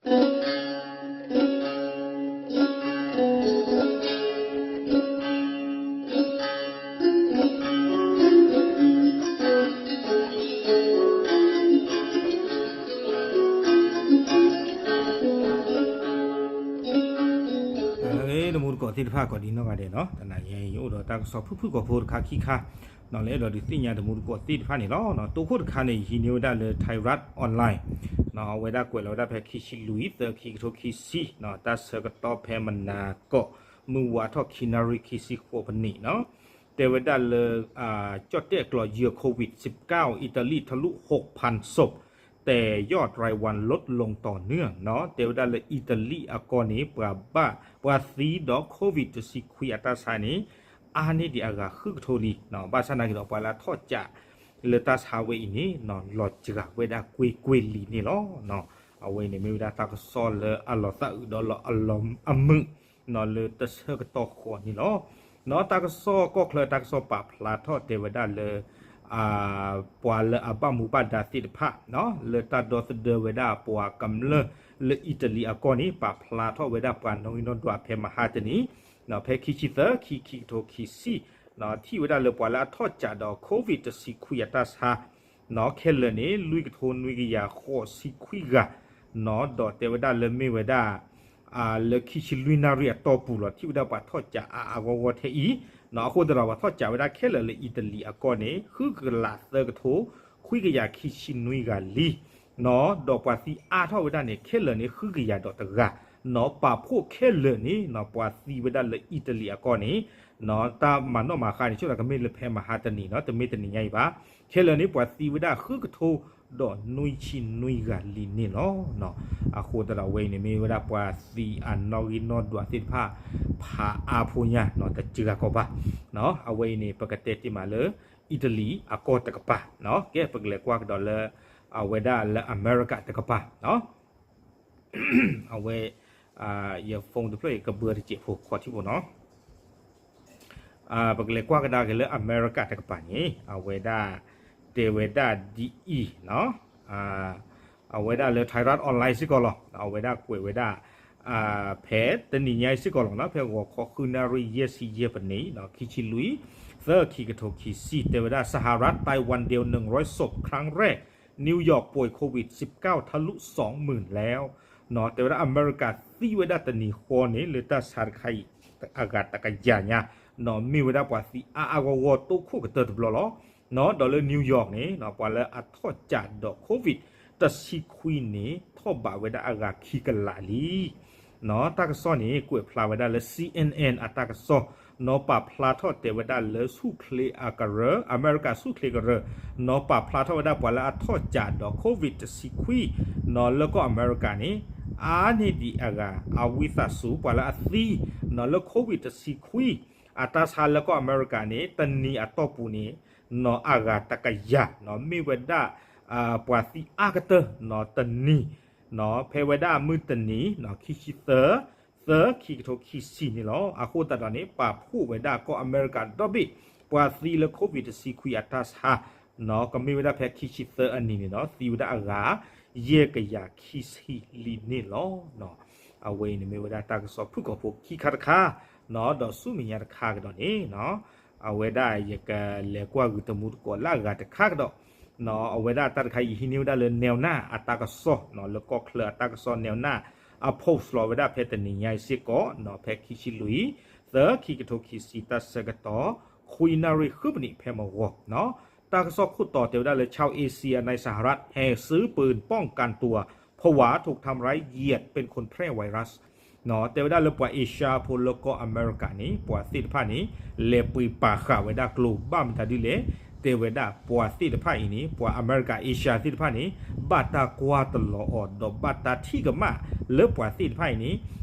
တမူတကိးသ့ၣ်တဖၣ် ကိးဒံနီၢ်ဂၤဒဲးနီၤ, တနံၤညါအံၤ ယအိၣ်ဒီးတၢ်ကစီၣ်ဖုၣ်ဖုၣ်ကိာ်ဖိတခါခံခါ နီၤ လၢအဲၣ်ဒိးဒုးသ့ၣ်ညါတမူတကိးသ့ၣ်တဖၣ်န့ၣ်လီၤ. တိခိၣ်တခါန့ၣ် ယဟံးန့ၢ်ဝဲဒၣ်လၢ Thairath Online နီၤ, အဝဲဒၣ်ကွဲးလီၤဝဲဒၣ်ဖဲခံဆံလွံၢ် သၢ ခံကထိခံဆံနီၤ, တၢ်ဆၢကတီၢ်ဖဲမနၤကီး မုၢ်ဝါထီၣ်ခံနၣ်ရံၣ်ခံဆံဃိးမံးနံးနီၤ, တဲဝဲဒၣ်လၢ ကၠီၣ်တဲၣ်ကျီယဲၢ် COVID สิบเก้า အံၣ်တလံၣ်ထလူၣ် หกพันศพ แต่ยอดรายวันลดลงต่อเนื่องနီၤ, တဲဝဲဒၣ်လၢအံၣ်တလံၣ်အကီၢ်န့ၣ် ပှၤဘၣ် ပှၤသံဒီး COVID တဆံခွံအတၢ်ဆါန့ၣ် အါန့ၢ်ဒံးအဂၤဃုကထိလံနီၤ, ဘၣ်ဆၣ်နာ်က့ဒီး ပှၤလၢအထီၣ်ကးလၢတၢ်ဆါဝဲအံၤန့ၣ်နီၤ လီၤစှၤဝဲဒၣ်ကွ့ၢ်ကွ့ၢ်လံန့ၣ်လီၤ. အဝဲန့ၣ်မ့ၢ်ဝဲဒၣ်တၢ်ကစီၣ်လၢအလီၤသးအုးဒီးလီၤအလီၤအမုာ် နီၤ လၢတဆၢကတီၢ်ဃီန့ၣ်လီၤ. နီၤ တၢ်ကစီၣ်ကီၢ်ချၢ တၢ်ကစီၣ်ပာ်ဖျါထီၣ်တဲဝဲဒၣ်လၢ ပှၤလၢအဘၣ်မူဘၣ်ဒါသ့ၣ်တဖၣ် လၢတၢ်ဒီသဒၢဝဲဒၣ်ပှၤကမျၢၢ်လၢအံၣ်တလံၣ်အကီၢ်န့ၣ် ပာ်ဖျါထီၣ်ဝဲဒၣ်ပှၤနီၣ်ဂံၢ်နီၣ်ဒွးဖဲမဟါတနံၤ ဖဲခံဆံသၢ ခံ ခံကထိခံဆံ ထံၣ်ဝဲဒၣ်လၢပှၤလၢအထီၣ်ကးဒီး COVID တဆံခွံအတၢ်ဆါ နီၤ ခဲလၢာ်န့ၣ် လွံၢ်ကထိနွံကယၤဃိးဆံခွံဂၤ နီၤ ဒီးတဲဝဲဒၣ်လၢမ့ၢ်ဝဲဒၣ် လၢခံဆံလွံၢ်နၣ်ရံၣ်အတီၢ်ပူၤလီၤ ထံၣ်ဝဲဒၣ်ပှၤထီၣ်ကးအါအါဂီၢ်ဂီၢ်ထဲအံၤ နီၤ အဃိသတးဒီး ပှၤထီၣ်ကးဝဲဒၣ်ခဲလၢာ်လၢအံၣ်တလံၣ်အကီၢ်န့ၣ် ဃုကလးသၢကထိ ခွံကယၤခံဆံနွံဂၤလံ နီၤ ဒီးပှၤသံအါထီၣ်ဝဲဒၣ်န့ၣ် ခဲလၢာ်န့ၣ် ဃုကယၤဒီးတဂၤ နီၤ ပာ်ဖှိၣ်ခဲလၢာ်န့ၣ် နီၤ ပှၤသံဝဲဒၣ်လၢအံၣ်တလံၣ်အကီၢ်န့ၣ် နီၤ တၢ်မၤနီၣ်မၤဃါန့ၣ် ဆိကမိၣ်လၢကမ့ၢ်လၢဖဲမဟါတနံၤနီၤ တမ့ၢ်တနံၤညါအံၤဘၣ် ခဲလၢာ်န့ၣ် ပှၤသံဝဲဒၣ်ဃုကထိဒီးနွံဆံနွံဂၤလံန့ၣ်လီၤ. အဃိသတးဒီး အဝဲအံၤန့ၣ်မ့ၢ်ဝဲဒၣ်ပှၤသံအနီၣ်ဂံၢ်နီၣ်ဒွးသ့ၣ်တဖၣ် ဖးအါဖိညါနီၤ တစှၤကီးဘၣ် အဝဲအံၤန့ၣ် ပကတဲတ့ၢ်မးလၢ အံၣ်တလံၣ်အကီၢ်တကပၤ ကဲ ပကလဲၤကွၢ်ကဒီးလၢ အဝဲဒၣ်လၢအမဲရကၤတကပၤ အဝဲ ယ phone တဖျၢၣ်အံၤ ကဘၢတစဲးဖိခီထံဖိနီၤ ပကလဲၤကွၢ်ကဒါက့ၤလၢအမဲရကၤတကပၤန့ၣ် အဝဲဒၣ် တဲဝဲဒၣ်ဒ်အံၤနီၤ အဝဲဒၣ်လၢ Thairath Online စ့ၢ်ကီးလီၤ အဝဲဒၣ်ကွဲးဝဲဒၣ် ဖဲတနံၤညါအံၤစ့ၢ်ကီးလီၤနီၤ ဖဲဂီၤခီဃုနၣ်ရံၣ်ယဲၢ်ဆံယဲၢ်မံးနံး ခံဆံလွံၢ် သၢ ခံကထိခံဆံ တဲဝဲဒၣ် สหรัฐไต้หวันเดียวหนึ่งร้อยศพครั้งแรก นิวยอร์กป่วยโควิดสิบเก้าทะลุสองหมื่นแล้ว နီၤ တဲဝဲဒၣ်အမဲရကၤသံဝဲဒၣ်တနံၤဃီန့ၣ် လၢတၢ်ဆါတခါအံၤ အဂၤတကယၤညါ နီၤ မ့ၢ်ဝဲဒၣ်ပှၤသံအါအါဂီၢ်ဂီၢ်တိခိၣ်ကတၢၢ်တဘျီလီၤ. နီၤ ဒီးလၢ New York န့ၣ် ပှၤလၢအထီၣ်ကးဒီး COVID တဆံခွံန့ၣ် ထီၣ်ဘးဝဲဒၣ်အဂၤခံကလးလံ နီၤ တၢ်ကစီၣ်န့ၣ် ကွဲးဖျါဝဲဒၣ်လၢ C N N အတၢ်ကစီၣ် နီၤ ပာ်ဖျါထီၣ်တဲဝဲဒၣ်လၢဆူၣ်ချ့အကရၢ အမဲရကၤဆူၣ်ချ့ကရၢ နီၤ ပာ်ဖျါထီၣ်ဝဲဒၣ်ပှၤလၢအထီၣ်ကးဒီး COVID တဆံခွံ နီၤ လၢကီၢ်အမဲရကၤန့ၣ် အါန့ၢ်ဒံးအဂၤ အဝံသးစူၤ ပှၤလၢအသံ နီၤ လၢ COVID တဆံခွံ အတၢ်ဆါလၢကီၢ်အမဲရကၤန့ၣ် တနံၤအတီၢ်ပူၤန့ၣ် နီၤ အဂၤတကယၤ နီၤ မ့ၢ်ဝဲဒၣ် ပှၤသံအါကတၢၢ် နီၤ တနံၤ နီၤ ဖဲဝဲဒၣ်မုၢ်တနံၤ နီၤ ခံဆံသၢ သၢ ခံကထိခံဆံန့ၣ်လီၤ. အဃိသတးဒီးန့ၣ် ပာ်ဖှိၣ်ဝဲဒၣ်ကီၢ်အမဲရကၤဒီဘ့ၣ် ပှၤသံလၢ COVID တဆံခွံအတၢ်ဆါ နီၤ ကမ့ၢ်ဝဲဒၣ်ဖဲခံဆံသၢအနံၤန့ၣ်နီၤ သံဝဲဒၣ်အဂၤ ယဲၢ်ကယၤခံဆံလံန့ၣ်လီၤ. အဝဲအံၤန့ၣ်မ့ၢ်ဝဲဒၣ်တၢ်ကစီၣ်ဖုၣ်ကိာ်ဖိခံခါတခါ နီၤ ဒီးဆူမဲာ်ညါတခါကဒီးန့ၣ်နီၤ အဝဲဒၣ်ယကလဲၤကွၢ်ဂုာ်တမူတကိးလၢအဂၤတခါကဒီး နီၤ အဝဲဒၣ်တၢ်တခါအံၤ ယဟံးန့ၢ်ဝဲဒၣ်လၢ Nelna အတၢ်ကစီၣ် နီၤ လၢကီၢ်ချၢအတၢ်ကစီၣ် Nelna အ post လီၤဝဲဒၣ်ဖဲတနံၤညါအံၤစ့ၢ်ကီး နီၤ ဖဲခံဆံလွံၢ် သၢ ခံကထိခံဆံ တၢ်ဆၢကတီၢ် ခွံနၣ်ရံၣ်ဃုမံးနံးဖဲမုၢ်ဂီၤ နီၤ တၢ်ကစီၣ်ခိၣ်တီတဲဝဲဒၣ်လၢ ชาวเอเชียในสหรัฐแห่ซื้อปืนป้องกันตัว ผวาถูกทำร้ายเหยียดเป็นคนแพร่ไวรัส နီၤ တဲဝဲဒၣ်လၢပှၤအ့ရှါဖိလၢကီၢ်အမဲရကၤန့ၣ် ပှၤသ့ၣ်တဖၣ်န့ၣ် လဲၤပှ့ၤပာ်ဃာ်ဝဲဒၣ်ကျိ ဘၣ်မတၤဒ်လဲၣ် တဲဝဲဒၣ်ပှၤသ့ၣ်တဖၣ်အံၤန့ၣ် ပှၤအမဲရကၤအ့ရှါသ့ၣ်တဖၣ်န့ၣ် ဘၣ်တၢ်ကွၢ်တလီၤအီၤ ဒီးဘၣ်တၢ်ထံၣ်ကမၣ်လၢပှၤသ့ၣ်တဖၣ်အံၤန့ၣ်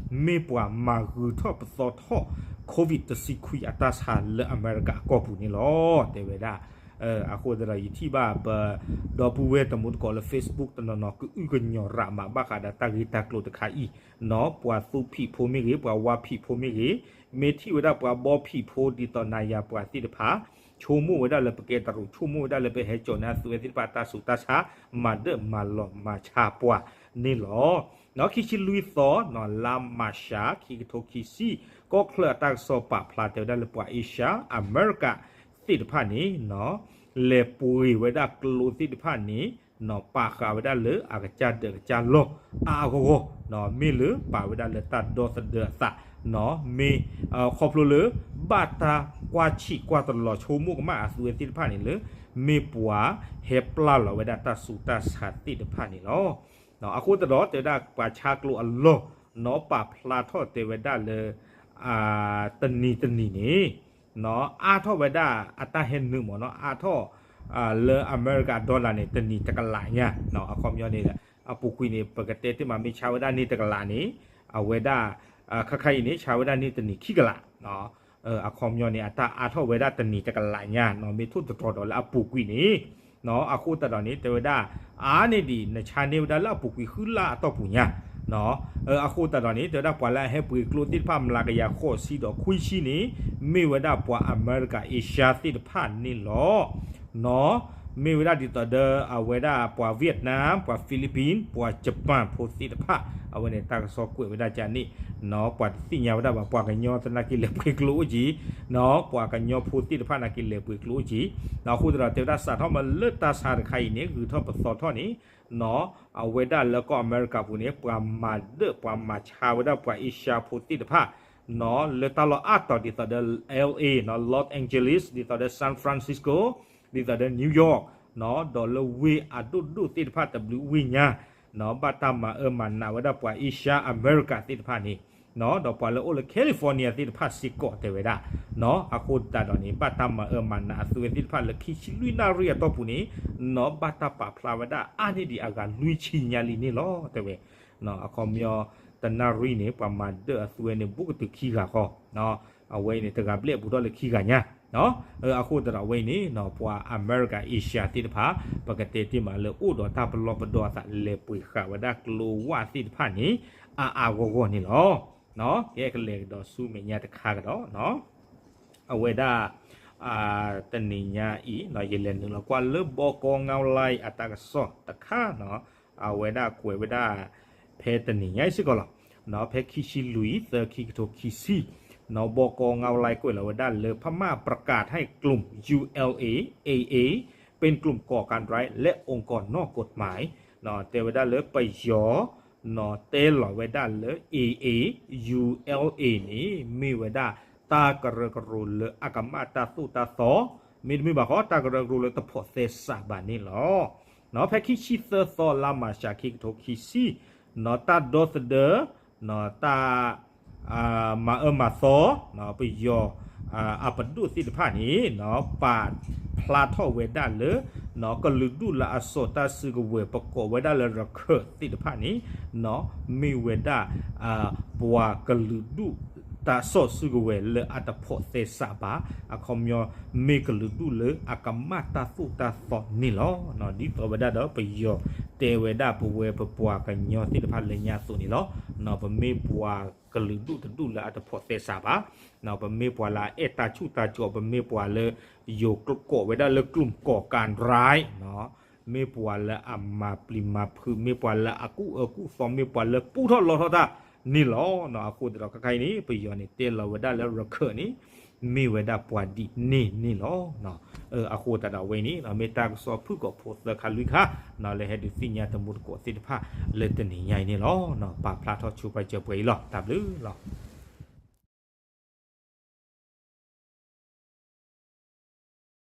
မ့ၢ်ပှၤမၤဂုာ်ထီၣ်ပသီထီၣ် COVID တဆံခွံအတၢ်ဆါလၢအမဲရကၤအကီၢ်ပူၤန့ၣ်လီၤ တဲဝဲဒၣ် အဃိသတးဒီးယထံၣ်ဘၣ်ပဒီပုၢ်ဝဲၢ်တမူတကိးလၢ Facebook တနီၤနီၤ ကအုၣ်ကညီၤရးမးဘၣ်ဃးဒီးတၢ်ဂ့ၢ်တၢ်ကျိၤတခါအံၤ နီၤ ပှၤသူဖံးဖိမ့ၢ်ဂ့ၤ ပှၤဝါဖံးဖိမ့ၢ်ဂ့ၤ မ့ၢ်ထံၣ်ဝဲဒၣ်ပှၤဘီဖံးဖိဒ်သိးနၤယၤပှၤသ့ၣ်တဖၣ် ဆိကမိၣ်ဝဲဒၣ်လၢပကဲတရူး ဆိကမိၣ်ဝဲဒၣ်လၢပဟဲစိာ်န့ၢ်အသုဝဲသ့ၣ်တဖၣ်တၢ်ဆူးတၢ်ဆါ မၤဒၢၣ်မၤလီၤမၤဆါပှၤန့ၣ်လီၤ ခံဆံလွံၢ်သီ လါမၢ်ၡး ခံကထိခံဆံ ကီၢ်ချၢအတၢ်ကစီၣ်ပာ်ဖျါတဲဝဲဒၣ်လၢပှၤအ့ရှါ အမဲရကၤသ့ၣ်တဖၣ်န့ၣ် လဲၤပှ့ၤဝဲဒၣ်ကျိသ့ၣ်တဖၣ်န့ၣ် ပာ်ဃာ်ဝဲဒၣ်လၢအကစၢ်ဒၢးကစၢ်လီၢ်အါအါဂီၢ်ဂီၢ် မ့ၢ်လၢပာ်ဝဲဒၣ်လၢတၢ်ဒီသဒၢအသး မ့ၢ် ခီဖျိလၢ ဘၣ်တၢ်ကွၢ်ဆံးကွၢ်တလီၤဆိကမိၣ်ကမၣ်အသုဝဲသ့ၣ်တဖၣ်န့ၣ်လၢ မ့ၢ်ပှၤဟဲပျၢ်လီၤဝဲဒၣ်တၢ်ဆူးတၢ်ဆါသ့ၣ်တဖၣ်န့ၣ်လီၤ. အဃိသတးဒီးတဲဝဲဒၣ်ပှၤဆါကျိအလီၢ် ပာ်ဖျါထီၣ်တဲဝဲဒၣ်လၢ တနံၤတနံၤန့ၣ် အါထီၣ်ဝဲဒၣ်အတၢ်ဟဲနုာ်မ့ၢ်နီၤ အါထီၣ် လၢအမဲရကၤ dollar န့ၣ် တနံၤတကလးညါ အခီပညီန့ၣ် အပူၤကွံာ်န့ၣ် ပကတဲတ့ၢ်မး မ့ၢ်ဆါဝဲဒၣ်န့ၢ်တကလးန့ၣ် အဝဲဒၣ် ခါခါအံၤန့ၣ် ဆါဝဲဒၣ်န့ၢ်တနံၤခံကလး အခီပညီန့ၣ် အတၢ်အါထီၣ်ဝဲဒၣ်တနံၤတကလးညါ မ့ၢ်ထိၣ်သတြီၤဒီးလၢအပူၤကွံာ်န့ၣ် အဃိသတးဒီးန့ၣ် တဲဝဲဒၣ် အါန့ၢ်ဒံး နဆါန့ၢ်ဝဲဒၣ်လၢအပူၤကွံာ်ဃုလါအတီၢ်ပူၤညါ အဃိသတးဒီးန့ၣ် တဲဝဲဒၣ်ပှၤလၢအဟဲပှ့ၤကျိသ့ၣ်တဖၣ် မျးကယၤဃိးဆံဒီးခွံဆံန့ၣ် မ့ၢ်ဝဲဒၣ်ပှၤအမဲရကၤ အ့ရှါသ့ၣ်တဖၣ်န့ၣ်လီၤ. မ့ၢ်ဝဲဒၣ်ဒ်သိးဒီး အဝဲဒၣ်ပှၤ Vietnam ပှၤ Philippines ပှၤ Japan ဖိသ့ၣ်တဖၣ် အဝဲန့ၣ်တၢ်ကစီၣ်ကွဲးဝဲဒၣ်ကန့ၣ် ပှၤတသ့ၣ်ညါဝဲဒၣ်ဘၣ် ပှၤကညီသနာ်က့လဲၤပှ့ၤကျိအိၣ်က့ၤ ပှၤကညီဖိသ့ၣ်တဖၣ်နာ်က့လဲၤပှ့ၤကျိအိၣ်က့ၤ အဃိသတးဒီးတဲဝဲဒၣ်စးထီၣ်မးလၢတၢ်ဆါတခါအံၤန့ၣ် ဂုၤထီၣ်ပသီထီၣ်န့ၣ် အဝဲဒၣ်လၢကီၢ်အမဲရကၤပူၤန့ၣ် ပှၤမၤဒၢၣ်ပှၤမၤဆါဝဲဒၣ်ပှၤအ့ရှါဖိသ့ၣ်တဖၣ် လၢတၢ်လီၢ်အါတီၤဒ်သိးဒီး L A နီၤ Los Angeles ဒ်သိးဒီး San Francisco ဒ်သိးဒီး New York ဒီးလၢဝ့ၢ်အဒိၣ်ဒိၣ်သ့ၣ်တဖၣ်တဘျုးဝ့ၢ်ညါ ဘၣ်တၢ်မၤအၢမၤနးဝဲဒၣ်ပှၤအ့ရှါအမဲရကၤသ့ၣ်တဖၣ်န့ၣ် ဒီးပှၤလၢအိၣ်လၢ California သ့ၣ်တဖၣ်စ့ၢ်ကီးတဲဝဲဒၣ် အဃိသတးဒီးန့ၣ် ဘၣ်တၢ်မၤအၢမၤနးအသုဝဲသ့ၣ်တဖၣ်လၢခံဆံလွံၢ်နၣ်ရံၣ်အတီၢ်ပူၤန့ၣ် ဘၣ်တၢ်ပာ်ဖျါဝဲဒၣ်အါန့ၢ်ဒံးအဂၤလွံၢ်ဆံညါလံန့ၣ်လီၤ တဲဝဲ အခီပညီ တနၣ်ရံၣ်န့ၣ် ပှၤမၤဒၢၣ်အသုဝဲန့ၣ် ဘူးကတုၤခံဂၤဃီ အဝဲအံၤန့ၣ် တဂၤဘျဲၣ်ဘူးထီၣ်လၢခံဂၤညါ အဃိသတးဒီးအဝဲအံၤန့ၣ် ပှၤအမဲရကၤ အ့ရှါသ့ၣ်တဖၣ် ပကတဲတ့ၢ်မးလၢအိၣ်ဒီးတၢ်ပလီၢ်ပဒီအသး လဲၤပှ့ၤဃာ်ဝဲဒၣ်ကျိဝၣ်သ့ၣ်တဖၣ်န့ၣ် အါအါဂီၢ်ဂီၢ်န့ၣ်လီၤ. ကဲကလဲၤကဒီးဆူမဲာ်ညါတခါကဒီး အဝဲဒၣ် တနံၤညါအံၤ ယလဲၤနုာ်လီၤကွၢ်လၢ ဘီကီငါလါအတၢ်ကစီၣ်တခါ အဝဲဒၣ်ကွဲးဝဲဒၣ် ဖဲတနံၤညါအံၤစ့ၢ်ကီးလီၤ. ဖဲခံဆံလွံၢ်သၢ ခံကထိခံဆံ ဘီကီငါလါကွဲးလီၤဝဲဒၣ်လၢ พม่าประกาศให้กลุ่ม ยูแอลเอ เอเอ เป็นกลุ่มก่อการร้ายและองค์กรนอกกฎหมาย တဲဝဲဒၣ်လၢပယီၤ တဲလီၤဝဲဒၣ်လၢ AA ULA န့ၣ် မ့ၢ်ဝဲဒၣ် တၢ်ကရၢကရိလၢအကမၣ်တၢ်သိၣ်တၢ်သီ မ့တမ့ၢ်ဘၣ်ဃီ တၢ်ကရၢကရိလၢတဖိးသဲစးဘၣ်န့ၣ်လီၤ. ဖဲခံဆံသၢသီ လါမၢ်ၡး ခံကထိခံဆံ တၢ်ဒီသဒၢ တၢ် မၤအၢမၤသီ ပယီၤ အပဒိၣ်သ့ၣ်တဖၣ်န့ၣ် ပာ်ဖျါထီၣ်ဝဲဒၣ်လၢ ကလုာ်ဒူၣ်လၢအစိာ်တၢ်စုကဝဲၤ ပကိးဝဲဒၣ်လၢ ရခၢၣ်သ့ၣ်တဖၣ်န့ၣ် မ့ၢ်ဝဲဒၣ် ပှၤကလုာ်ဒူၣ်တၢ်စိာ်စုကဝဲၤလၢအတဖိးသဲစးဘၣ် အခီပညီ မ့ၢ်ကလုာ်ဒူၣ်လၢအကမၣ်တၢ်သိၣ်တၢ်သီန့ၣ်လီၤ. ဒ်သိးဝဲဒၣ်ဒီးပယီၤတဲဝဲဒၣ်ပဝဲပပှၤကညီသ့ၣ်တဖၣ်လၢညါအသိးန့ၣ်လီၤ. ပမ့ၢ်ပှၤကလုာ်ဒူၣ်တဒူၣ်လၢအတဖိးသဲစးဘၣ် ပမ့ၢ်ပှၤလၢအအဲၣ်တၢ်ဆူၣ်တၢ်ကီၤ ပမ့ၢ်ပှၤလၢ ယိၤကိးဝဲဒၣ်လၢ กลุ่มก่อการร้าย မ့ၢ်ပှၤလၢအမၤပျံၤမၤဖုး မ့ၢ်ပှၤလၢအကူၣ်အၢကူၣ်သီ မ့ၢ်ပှၤလၢပူထီၣ်လီထီၣ်တၢ်န့ၣ်လီၤ. အဃိသတးဒီးခဲခါအံၤန့ၣ် ပယီၤန့ၣ်တဲလီၤဝဲဒၣ်လၢ ရခၢၣ်န့ၣ် မ့ၢ်ဝဲဒၣ်ပှၤဒ်န့ၣ်န့ၣ်လီၤ. အဃိသတးဒီးအဝဲန့ၣ် မ့ၢ်တၢ်ကစီၣ်ဖုၣ်ကိာ်ဖိသၢခါလွံၢ်ခါ လၢဟဲဒုးသ့ၣ်ညါတမူတကိးသ့ၣ်တဖၣ်လၢတနံၤညါအံၤန့ၣ်လီၤ. ပာ်ဖျါထီၣ်ဆိပာ်စၢၤပှဲၤအံၤလီၤ. တၢ်ဘျုးလီၤ.